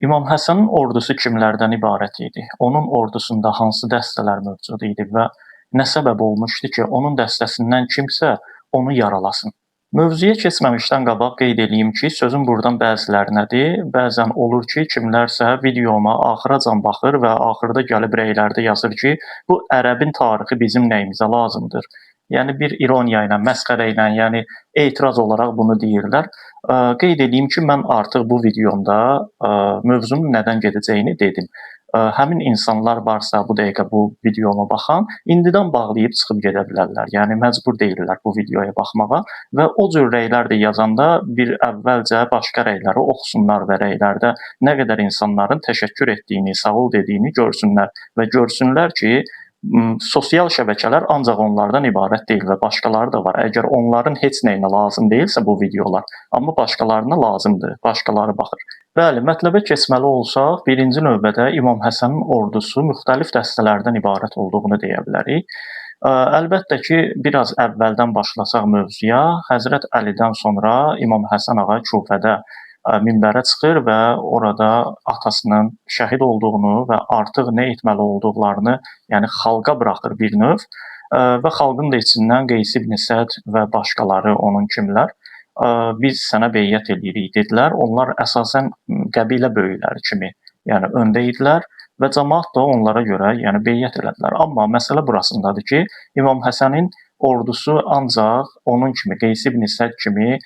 İmam Həsənin ordusu kimlərdən ibarət idi? Onun ordusunda hansı dəstələr mövcud idi və nə səbəb olmuşdu ki, onun dəstəsindən kimsə onu yaralasın? Mövzuya keçməmişdən qabaq qeyd eləyim ki, sözüm burdan bəzilərinədir. Bəzən olur ki, kimlərsə videoma axıracan baxır və axırda gəlib rəylərdə yazır ki, bu ərəbin tarixi bizim nəyimizə lazımdır? Yəni bir ironiya ilə, məsxərə ilə, yəni etiraz olaraq bunu deyirlər. Qeyd eləyim ki, mən artıq bu videomda mövzunun nədən gedəcəyini dedim. Həmin insanlar varsa bu dəqiqə bu videoma baxan, indidən bağlayıb çıxıb gedə bilərlər. Yəni məcbur deyillər bu videoya baxmağa və o cür rəylər də yazanda bir əvvəlcə başqa rəyləri oxusunlar və rəylərdə nə qədər insanların təşəkkür etdiyini, sağ ol dediyini görsünlər və görsünlər ki, sosial şəbəkələr ancaq onlardan ibarət deyil və başqaları da var. Əgər onların heç nəyinə lazım deyilsə bu videolar, amma başqalarına lazımdır, başqaları baxır. Bəli, mətləbə keçməli olsaq, birinci növbədə İmam Həsənin ordusu müxtəlif dəstələrdən ibarət olduğunu deyə bilərik. Əlbəttə ki, biraz əvvəldən başlasaq mövzuya, Həzrət Əlidən sonra İmam Həsən ağa Kufədə minbərə çıxır və orada atasının şəhid olduğunu və artıq nə etməli olduqlarını, yəni xalqa buraxır bir növ və xalqın da içindən Qeys ibn Səd və başqaları onun kimlər biz sənə beyyət eləyirik dedilər. Onlar əsasən qəbilə böyükləri kimi, yəni öndə idilər və camaat da onlara görə, yəni beyyət elədilər. Amma məsələ burasındadır ki, İmam Həsənin ordusu ancaq onun kimi, Qeys ibn Səd kimi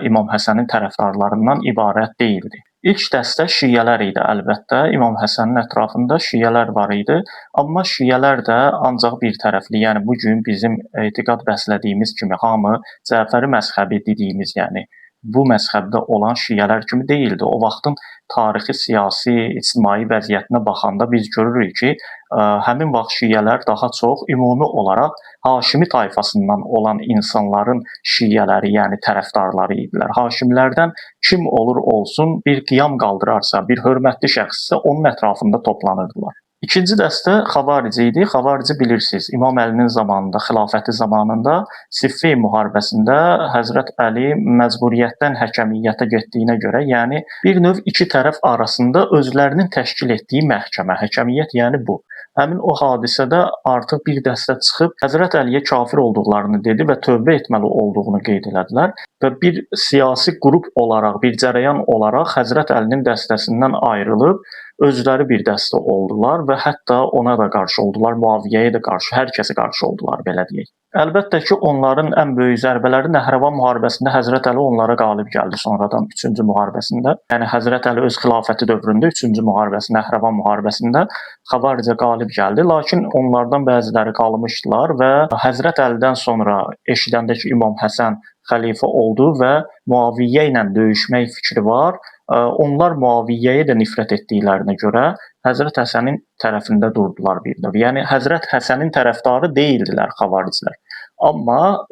İmam Həsənin tərəfdarlarından ibarət deyildi. İlk dəstə şiələr idi əlbəttə. İmam Həsənin ətrafında şiələr var idi. Amma şiələr də ancaq bir tərəfli, yəni bu gün bizim etiqad bəslədiyimiz kimi hamı Cəfəri məzhəbi dediyimiz, yəni bu məzhəbdə olan şiələr kimi deyildi. O vaxtın tarixi, siyasi, ictimai vəziyyətinə baxanda biz görürük ki, həmin vaxt şiələr daha çox ümumi olaraq Haşimi tayfasından olan insanların şiələri, yəni tərəfdarları idilər. Haşimilərdən kim olur olsun bir qiyam qaldırarsa, bir hörmətli şəxssə onun ətrafında toplanırdılar. İkinci dəstə Xavarici idi. Xavarici bilirsiniz, İmam Əlinin zamanında, xilafəti zamanında Siffin müharibəsində Həzrət Əli məcburiyyətdən həkəmiyyətə getdiyinə görə, yəni bir növ iki tərəf arasında özlərinin təşkil etdiyi məhkəmə, həkəmiyyət yəni bu. Həmin o hadisədə artıq bir dəstə çıxıb Həzrət Əliyə kafir olduqlarını dedi və tövbə etməli olduğunu qeyd elədilər və bir siyasi qrup olaraq, bir cərəyan olaraq Həzrət Əlinin dəstəsindən ayrılıb özləri bir dəstə oldular və hətta ona da qarşı oldular, Muaviyyəyə də qarşı, hər kəsə qarşı oldular, belə deyək. Əlbəttə ki, onların ən böyük zərbələri Nəhrəvan müharibəsində Həzrət Əli onlara qalib gəldi sonradan 3-cü müharibəsində. Yəni Həzrət Əli öz xilafəti dövründə 3-cü müharibəsi Nəhrəvan müharibəsində Xavaricə qalib gəldi, lakin onlardan bəziləri qalmışdılar və Həzrət Əlidən sonra eşidəndə ki, İmam Həsən xəlifə oldu və Muaviyyə ilə döyüşmək fikri var, onlar Muaviyyəyə də nifrət etdiklərinə görə Həzrət Həsənin tərəfində durdular bir növ. Yəni Həzrət Həsənin tərəfdarı deyildilər xavariclər. Amma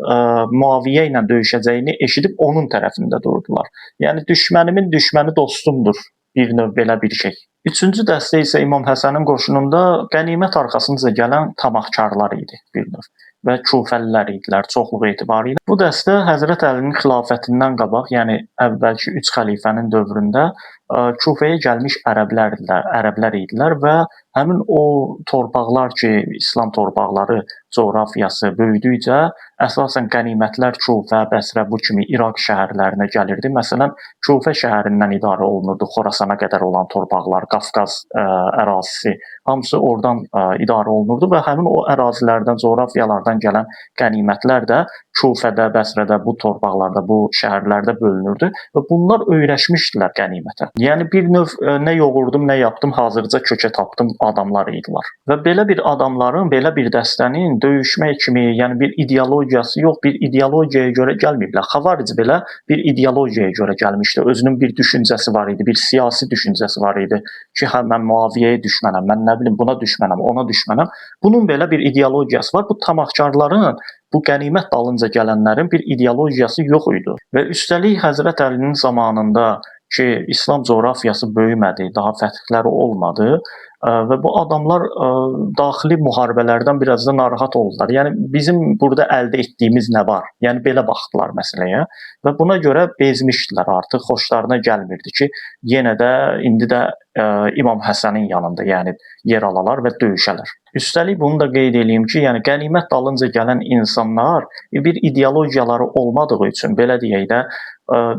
Muaviyyə ilə döyüşəcəyini eşidib onun tərəfində durdular. Yəni düşmənimin düşməni dostumdur, bir növ belə bir şey. Üçüncü dəstə isə İmam Həsənin qoşununda qənimət arxasınca gələn tamahkarlar idi bir növ və kufəlilər idilər çoxluq etibarilə. Bu dəstə Həzrət Əlinin xilafətindən qabaq, yəni əvvəlki 3 xəlifənin dövründə Kufəyə gəlmiş ərəblər idilər və həmin o torpaqlar ki, İslam torpaqları coğrafiyası böyüdükcə əsasən qənimətlər Kufə, Bəsrə bu kimi İraq şəhərlərinə gəlirdi. Məsələn, Kufə şəhərindən idarə olunurdu Xorasana qədər olan torpaqlar, Qafqaz ərazisi, hamısı oradan idarə olunurdu və həmin o ərazilərdən, coğrafiyalardan gələn qənimətlər də Kufədə, Bəsrədə, bu torpaqlarda, bu şəhərlərdə bölünürdü və bunlar öyrəşmişdilər qənimətə. Yəni bir növ nə yoğurdum, nə yapdım, hazırca kökə tapdım adamlar idilər. Və belə bir adamların, belə bir dəstənin döyüşmək kimi, yəni bir ideologiyası yox, bir ideologiyaya görə gəlməyiblər. Xavaric belə bir ideologiyaya görə gəlmişdi. Özünün bir düşüncəsi var idi, bir siyasi düşüncəsi var idi ki, hə mən Muaviyyəyə düşmənəm, mən nə bilim buna düşmənəm, ona düşmənəm. Bunun belə bir ideologiyası var. Bu tamahkarların, bu qənimət dalınca gələnlərin bir ideologiyası yox idi. Və üstəlik Həzrət Əlinin zamanında ki, İslam coğrafiyası böyümədi, daha fəthləri olmadı. Və bu adamlar daxili müharibələrdən biraz da narahat oldular. Yəni bizim burada əldə etdiyimiz nə var? Yəni belə baxdılar məsələyə və buna görə bezmişdilər artıq, xoşlarına gəlmirdi ki, yenə də indi də İmam Həsənin yanında, yəni yer alalar və döyüşələr. Üstəlik bunu da qeyd eləyim ki, yəni qənimət dalınca gələn insanlar bir ideologiyaları olmadığı üçün, belə deyək də,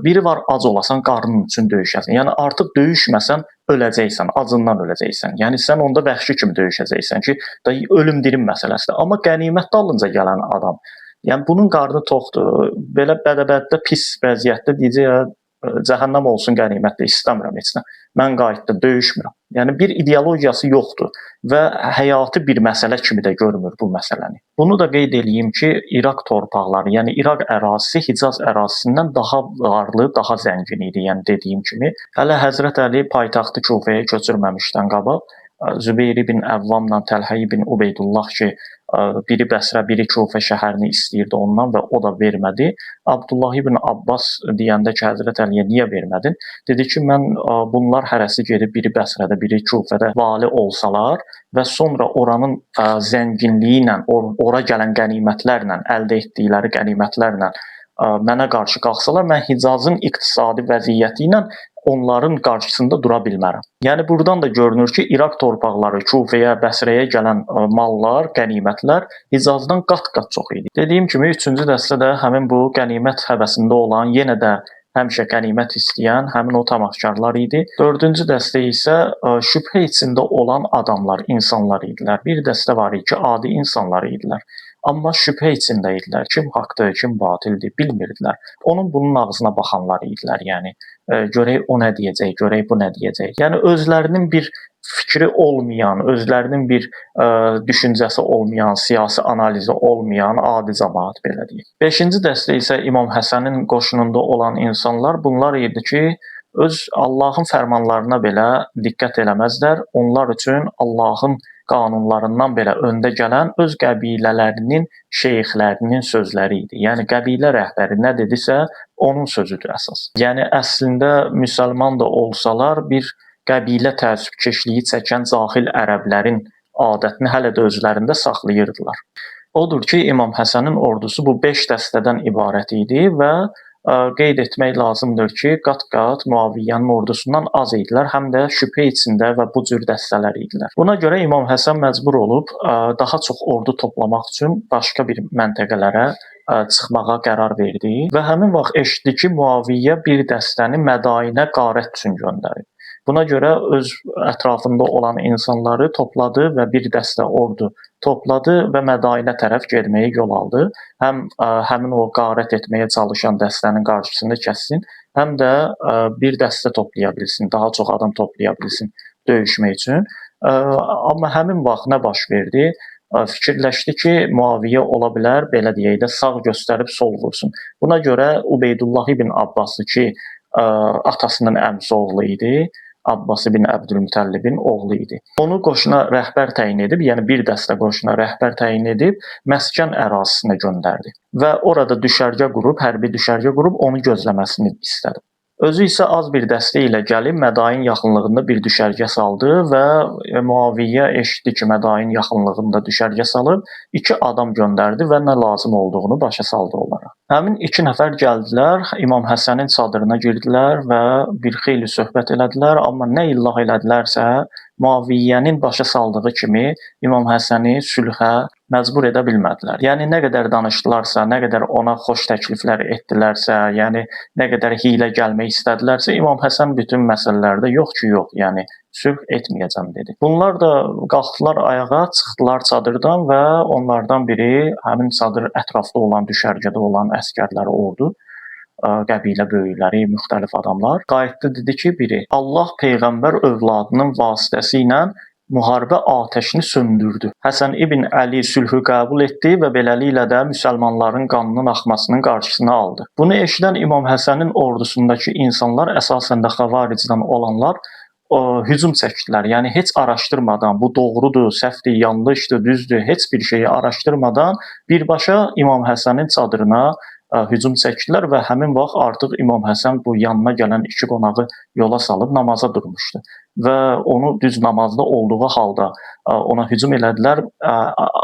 biri var ac olasan, qarnın üçün döyüşəsən. Yəni artıq döyüşməsən öləcəksən, acından öləcəksən. Yəni sən onda vəhşi kimi döyüşəcəksən ki, da ölüm dirim məsələsidir. Amma qənimət dalınca gələn adam, yəni bunun qarnı toxdur, belə bədəbəddə pis vəziyyətdə deyəcək, cəhənnəm olsun qənimət də istəmirəm heç nə. Mən qayıtdım, döyüşmürəm. Yəni bir ideologiyası yoxdur və həyatı bir məsələ kimi də görmür bu məsələni. Bunu da qeyd eləyim ki, İraq torpaqları, yəni İraq ərazisi Hicaz ərazisindən daha varlı, daha zəngin idi, yəni dediyim kimi. Hələ Həzrət Əli paytaxtı Kufəyə köçürməmişdən qabaq Zübeyir ibn Əvvamla Təlhə ibn Ubeydullah ki, biri Bəsrə, biri Kufə şəhərini istəyirdi ondan və o da vermədi. Abdullah ibn Abbas deyəndə ki, Həzrət Əliyə niyə vermədin? Dedi ki, mən bunlar hərəsi gedib biri Bəsrədə, biri Kufədə vali olsalar və sonra oranın zənginliyi ilə, ora gələn qənimətlərlə, əldə etdikləri qənimətlərlə mənə qarşı qalxsalar, mən Hicazın iqtisadi vəziyyəti ilə onların qarşısında dura bilmərəm. Yəni buradan da görünür ki, İraq torpaqları, Kufəyə, Bəsrəyə gələn mallar, qənimətlər Hicazdan qat-qat çox idi. Dediyim kimi, üçüncü dəstə də həmin bu qənimət həvəsində olan, yenə də həmişə qənimət istəyən həmin o tamahkarlar idi. Dördüncü dəstə isə şübhə içində olan adamlar, insanlar idilər. Bir dəstə var idi ki, adi insanlar idilər. Amma şübhə içində idilər. Kim haqdır, kim batildir, bilmirdilər. Onun bunun ağzına baxanlar idilər. Yəni görək o nə deyəcək, görək bu nə deyəcək. Yəni özlərinin bir fikri olmayan, özlərinin bir düşüncəsi olmayan, siyasi analizi olmayan adi cəmaət belə deyək. Beşinci dəstə isə İmam Həsənin qoşununda olan insanlar bunlar idi ki, öz Allahın fərmanlarına belə diqqət eləməzlər. Onlar üçün Allahın qanunlarından belə öndə gələn öz qəbilələrinin şeyxlərinin sözləri idi. Yəni qəbilə rəhbəri nə dedisə, onun sözüdür əsas. Yəni əslində müsəlman da olsalar bir qəbilə təəssübkeşliyi çəkən cahil ərəblərin adətini hələ də özlərində saxlayırdılar. Odur ki, İmam Həsənin ordusu bu 5 dəstədən ibarət idi və qeyd etmək lazımdır ki, qat-qat Muaviyyənin ordusundan az idilər, həm də şübhə içində və bu cür dəstələr idilər. Buna görə İmam Həsən məcbur olub daha çox ordu toplamaq üçün başqa bir məntəqələrə çıxmağa qərar verdi və həmin vaxt eşitdi ki, Muaviyyə bir dəstəni Mədainə qarət üçün göndərib. Buna görə öz ətrafında olan insanları topladı və bir dəstə ordu topladı və Mədainə tərəf getməyə yol aldı. Həm həmin o qarət etməyə çalışan dəstənin qarşısını kəssin, həm də bir dəstə toplaya bilsin, daha çox adam toplaya bilsin döyüşmək üçün. Amma həmin vaxt nə baş verdi? Fikirləşdi ki, Muaviyyə ola bilər, belə deyək də, sağ göstərib sol vursun. Buna görə Ubeydullah ibn Abbası ki, atasının əmisi oğlu idi, Abbas ibn Əbdülmütəllibin oğlu idi. Onu qoşuna rəhbər təyin edib, yəni bir dəstə qoşuna rəhbər təyin edib, məskən ərazisinə göndərdi və orada düşərgə qurub, hərbi düşərgə qurub onu gözləməsini istədi. Özü isə az bir dəstə ilə gəlib Mədain yaxınlığında bir düşərgə saldı və Muaviyyə eşitdi ki, Mədain yaxınlığında düşərgə salıb, 2 adam göndərdi və nə lazım olduğunu başa saldı onlara. Həmin 2 nəfər gəldilər, İmam Həsənin çadırına girdilər və bir xeyli söhbət elədilər, amma nə illah elədilərsə, Muaviyyənin başa saldığı kimi İmam Həsəni sülhə məcbur edə bilmədilər. Yəni nə qədər danışdılarsa, nə qədər ona xoş təkliflər etdilərsə, yəni nə qədər hiylə gəlmək istədilərsə, İmam Həsən bütün məsələlərdə yox ki, yox, yəni sülh etməyəcəm dedi. Bunlar da qalxdılar ayağa, çıxdılar çadırdan və onlardan biri həmin çadır ətrafda olan, düşərgədə olan əsgərləri ordu, qəbilə böyükləri, müxtəlif adamlar qayıtdı, dedi ki, biri Allah peyğəmbər övladının vasitəsi ilə müharibə atəşini söndürdü. Həsən ibn Əli sülhü qəbul etdi və beləliklə də müsəlmanların qanının axmasının qarşısını aldı. Bunu eşidən İmam Həsənin ordusundakı insanlar, əsasən də xavaricdən olanlar hücum çəkdilər. Yəni heç araşdırmadan bu doğrudur, səhvdir, yanlışdır, düzdür, heç bir şeyi araşdırmadan birbaşa İmam Həsənin çadırına hücum çəkdilər və həmin vaxt artıq İmam Həsən bu yanına gələn 2 qonağı yola salıb namaza durmuşdu. Və onu düz namazda olduğu halda ona hücum elədilər.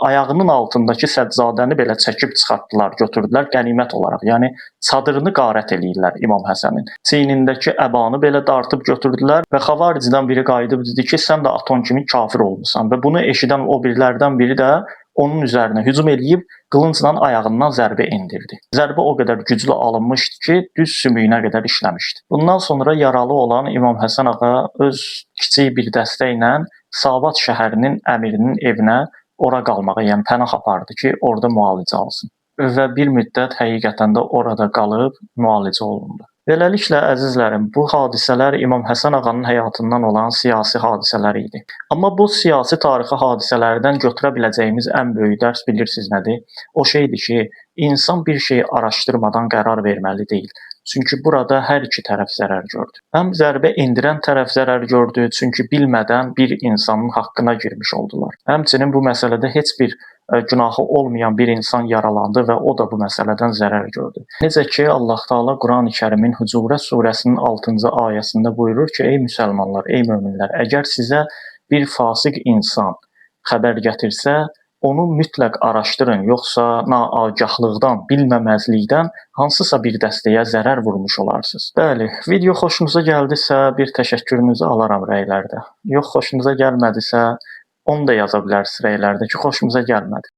Ayağının altındakı səccadəni belə çəkib çıxartdılar, götürdülər qənimət olaraq. Yəni çadırını qarət eləyirlər İmam Həsənin. Çiynindəki əbanı belə dartıb götürdülər və xavaricdən biri qayıdıb dedi ki, sən də aton kimi kafir olmusan və bunu eşidən o birilərdən biri də onun üzərinə hücum eləyib qılıncla ayağından zərbə endirdi. Zərbə o qədər güclü alınmışdı ki, düz sümüyünə qədər işləmişdi. Bundan sonra yaralı olan İmam Həsən ağa öz kiçik bir dəstə ilə Savat şəhərinin əmirinin evinə ora qalmağa, yəni pənah apardı ki, orada müalicə alsın. Və bir müddət həqiqətən də orada qalıb müalicə olundu. Beləliklə əzizlərim, bu hadisələr İmam Həsən ağanın həyatından olan siyasi hadisələr idi. Amma bu siyasi tarixi hadisələrdən götürə biləcəyimiz ən böyük dərs bilirsiniz nədir? O şeydir ki, insan bir şeyi araşdırmadan qərar verməli deyil. Çünki burada hər iki tərəf zərər gördü. Həm zərbə endirən tərəf zərər gördü, çünki bilmədən bir insanın haqqına girmiş oldular. Həmçinin bu məsələdə heç bir günahı olmayan bir insan yaralandı və o da bu məsələdən zərər gördü. Necə ki Allah Taala Qurani-Kərimin Hucurət surəsinin 6-cı ayəsində buyurur ki, ey müsəlmanlar, ey möminlər, əgər sizə bir fasıq insan xəbər gətirsə, onu mütləq araşdırın, yoxsa naagahlıqdan, bilməməzlikdən hansısa bir dəstəyə zərər vurmuş olarsınız. Bəli, video xoşunuza gəldisə bir təşəkkürünüzü alaram rəylərdə. Yox, xoşunuza gəlmədisə onu da yaza bilərsiniz rəylərdə ki, xoşumuza gəlmədi.